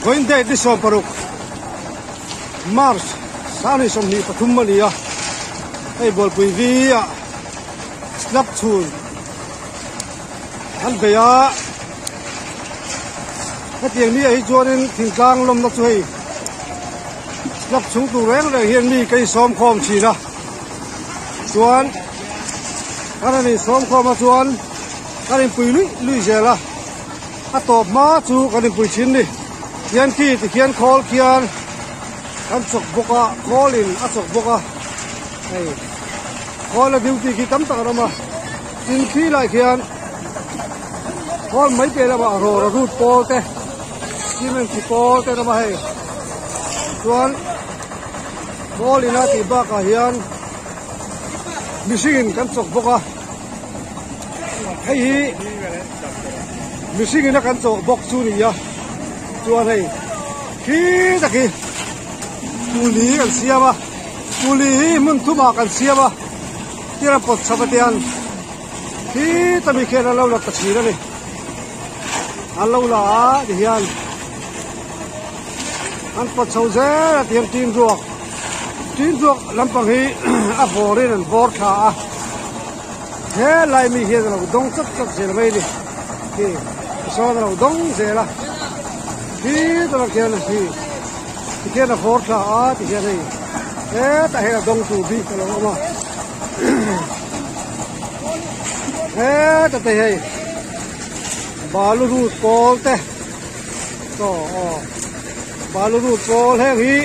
Vawiin date ni 16 March 2023 a ni a, hei Bualpui V ah slab chhun an bei a, hetiang ni ah hi chuanin thingtlang lawmna chu hei slab chhung tur reng reng hian mi ka insawm khawm thin a, chuan kan han insawm khawm a chuan kan inpui luih luih zel a. A tawp hma chu kan inpui thin ni. Khian khi ti khian khawl khian kan chawk bawk a, khawl in a chawk bawk a. Hei khawl a duty khi tam tak an awm a. Tin khi lai khian khawl mai piah lamah rawra rut pawl te, cement chi pawl te an awm a hei. Chuan khawl in a tih bakah hian mihring in kan chawk bawk a. Hei hi mihring ina kan chawh bawk chu ni a chuan hei khi tak hi kuli kan siam a kuli hi hmun thumah kan siam a tir a pawt chhap a tiang khi ta mi khian an lo la ta thin a ni an lo la a ti hian an pawt chho zel a ti hian tin ruak tin ruak lampang hi a vawrin an vawr thla a. He lai mi hian a lo dawng chawt chawt zel mai a ni khi tisawn a lo dawng zel a khi tawlh ah khian hi tikhian a fawr thla a tikhian hei hetah hian a dawng tur bik a lo awm a hetah te hei balu rut pawl te aw aw balu rut pawl heng hi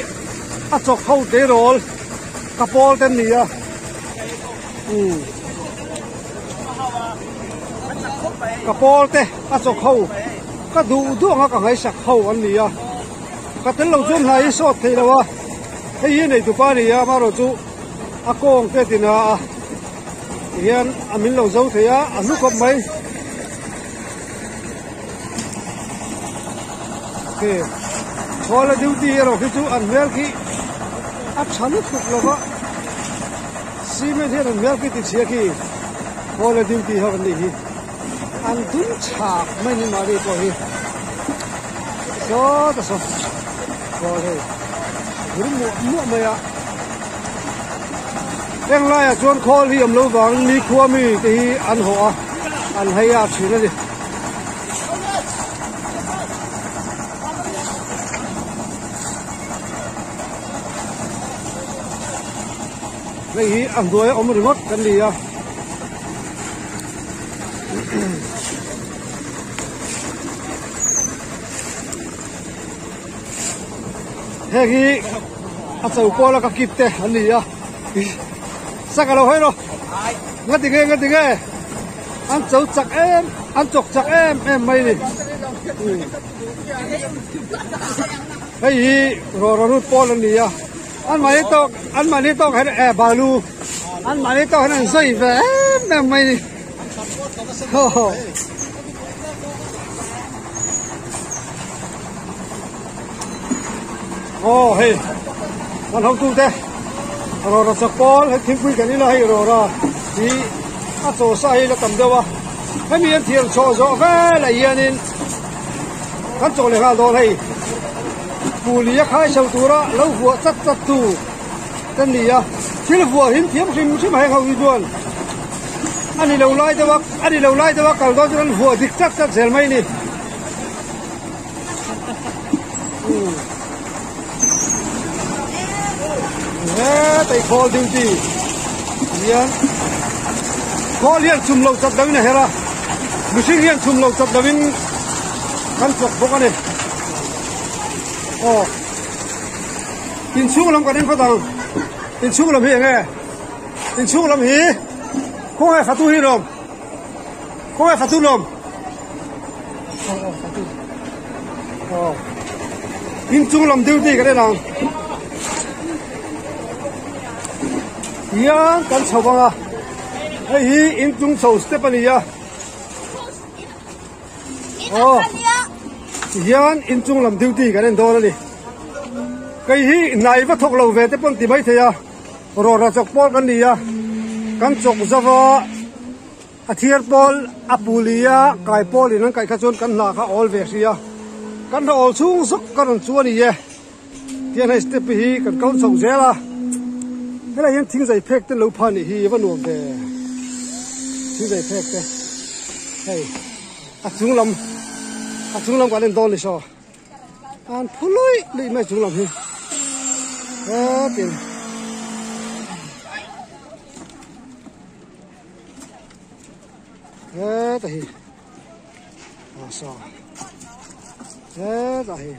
a chawk ho tleirawl ka pawl te an ni a. Ka pawl te a chawk ho ka duh duh anga ka ngaihsak ho an ni a ka tel lo chuan hnai hi sawt thei lo a hei hi nei tupa a ni a amaherawh chu a kawng te tina a tihian a min lo zo thei a a hlu khawp mai khawl a duty erawh khi chu an hmel khi a tha lutuk lo va. Cement hian an hmel khi ti chhia khi Call of Duty ho an nih hi an dum chhak mai ni mahni pawh hi sawta saw khawl hei vur muah muah mai a heng laiah chuan khawl hi awm lo vang ni khua mi te hi an haw a an hei a thin a ni. Hei hi a hnuai a awm ringawt kan ni a. Heng hi a cho pawla ka kip te an ni a. Saka lo hawi rawh. Nga ti nge nga ti nge. An cho chak em an chawk chak em em mai ni. Hei hi rawra rut pawl an ni a. An mahni tawk an mahni tawk hian eh balu an mahni tawk hian an sawi ve em em mai ni aw hei kan hotu te rawra chak pawl hei thingpui kan in a hei rawra hi a chaw sa hi la tam deuh a hemi an thiam chhuah zawh velah hianin Kan chaw leh nghal dawn hei. Puli a khai chho tura lo vuah chat chat tu te ni a, thil vuah him thiam hrim hrim a heng ho hi chuan a ni lo lai deuh a, a ni lo lai deuh a kal dawn chuan an vuah dik chat chat zel mai a ni. Hetai khawl duty hian khawl hian chhum lo chawp loin a her a mihring hian chhum lo chawp loin kan chawk bawk a ni aw inchhung lam kan en phawt ang inchhung lam hi eng nge inchhung lam hi khawngaih fatu hi lawm khawngaih fatu lawm. In chung lam duty kan en ang hian kan chho ang a hei hi in chung chho step a ni a aw tihian in chung lam duty kan en dawn a ni kei hi hnai va thawk lo ve te pawn ti mai thei a rawra chawk pawl kan ni a kan chawk zova. A thiar pawl a puli a, kai pawlin an kaih kha chuan kan hna kha awl ve hri a. Kan hna awl chhung zawk ka rawn chu a ni e. Tiang hei step hi kan kal chho zel a. Helai hian thing zai phek te an lo phah nih hi va nuam ve. Thing zai phek te hei a chung lam a chung lam kan en dawn ni saw. An phu luih luih mai chung lam hi. Hetin. Heta hi a saw heta hi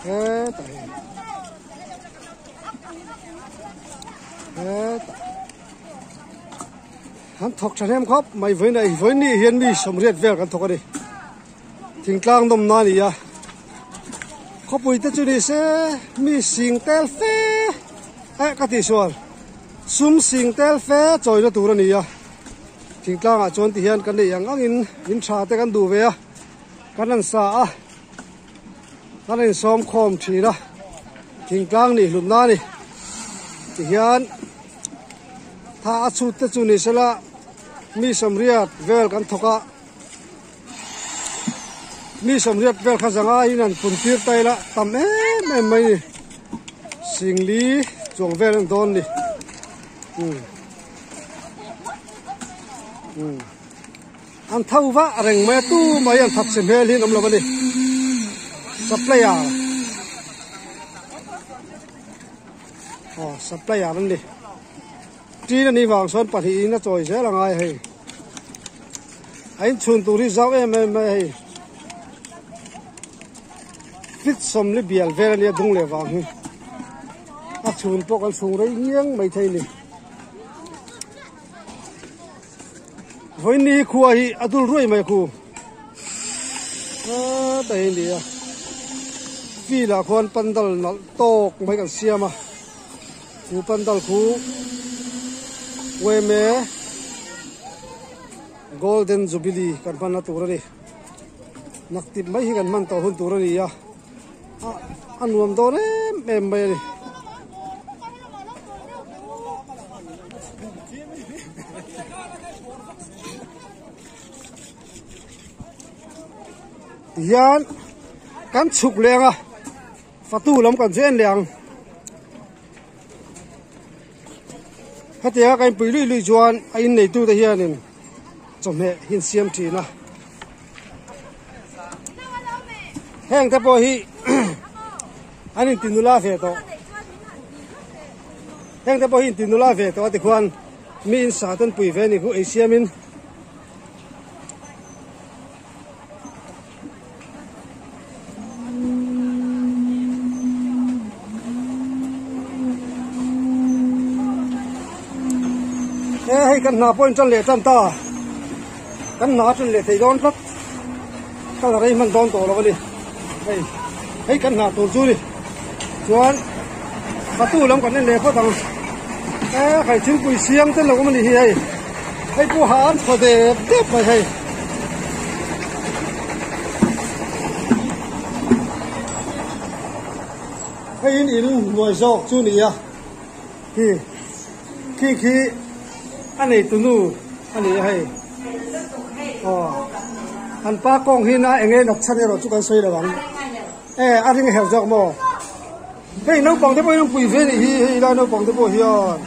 heta hi heta an thawk tha hnem khawp mai vawiin ah vawiin ni hian mi sawmriat vel kan thawk a ni thingtlang nawmna a ni a khawpui te chu ni se mi sing tel fe eh ka tih sual. Sum sing tel fe chawina tur a ni a, thingtlangah chuan ti hian kan neih ang angin in tha te kan duh ve a, kan han sa a, kan insawm khawm thin a, thingtlang nih hlut na a ni. Ti hian tha a chhut te chu ni sela mi sawmriat vel kan thawk a, mi sawmriat vel kha zanga in an pun tir ta ila tam em em mai ni singli chuang vel an dawn ni um um an tho vah reng mai a tu mai an that che hmel hi an awm lo a ni supplier aw supplier an ni Tin a nih vang sawn pahnihin a chawi zel a ngai hei. A inchhun tur hi zau em em mai a hei. Fit sawmli bial vel a nia dung leh vang hi. A chhun pawh kan chhung rei ngiang mai thei ni. Vawiin hi khua hi a dul ruai mai khu. Heta hi a ni a. Field ah khuan pandal nalh tawk mai kan siam a. Chu pandal khu Weme Golden Jubilee kan hmanna tur a ni. Naktip mai hi kan hman tawh hun tur a ni a, a nuam dawn em em mai a ni. Tihian kan chhuk leng a. Fatu lam kan chen leh ang. Hetianga ka inpui luih luih chuan a inneitute hianin chawhmeh hi an siam thin a. Heng te pawh hi an inti nula ve tawh. Heng te pawh hi inti nula ve tawh a tikhuan mi in sa ten pui ve ni khu ei siamin. E hei kan hna pawh in tan leh tan ta kan hna tan leh thei dawn tlat kal rei hman dawn tawh lo a ni hei hei kan hna tur chu ni chuan fatu lam kan en leh phawt ang e hei thingpui siam te lo awm a ni hi hei hei pawh ha an thaw dep dep mai hei. Hei in in hnuai zawk chu ni a khi khi khi a nei tu nu a ni a hei aw an pa kawng hi na eng nge nat chhan erawh chu kan sawi lo ang e a ring herh zawk maw hei naupang te pawh hi an pui ve a nih hi hei lai naupang te pawh hian.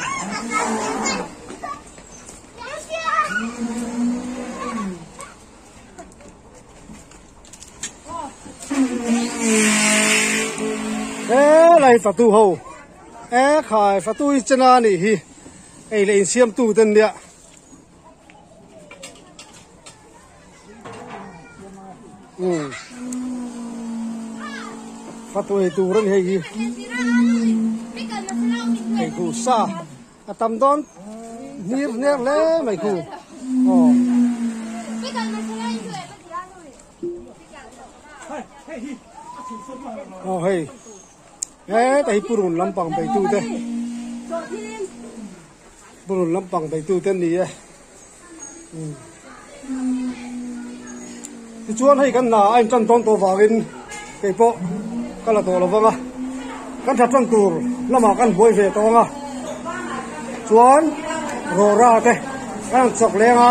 Helai fatu ho e khai fatu hi chena a nih hi ei leh insiam tu te an nia. Umm fatu ei tur a ni hei hi ei duh sa. A tam dawn hlir hner hle mai khu aw. Aw hei heta hi purun lampang beitu te purun lampang beitu te an ni e tichuan hei kan hna a intan dawn tawh vangin kei pawh ka la tawh lo vang a kan tha tan tur lamah kan buai ve tawh ang a chuan rawra te kan han chawk leng a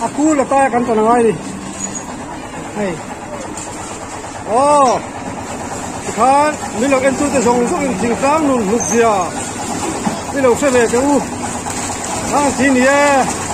a kul a tai kan tan a ngai a ni. Hei aw tikhan min lo entute zawng zawngin thingtlang nun hlut zia i lo hre ve teh u ang ti ni e.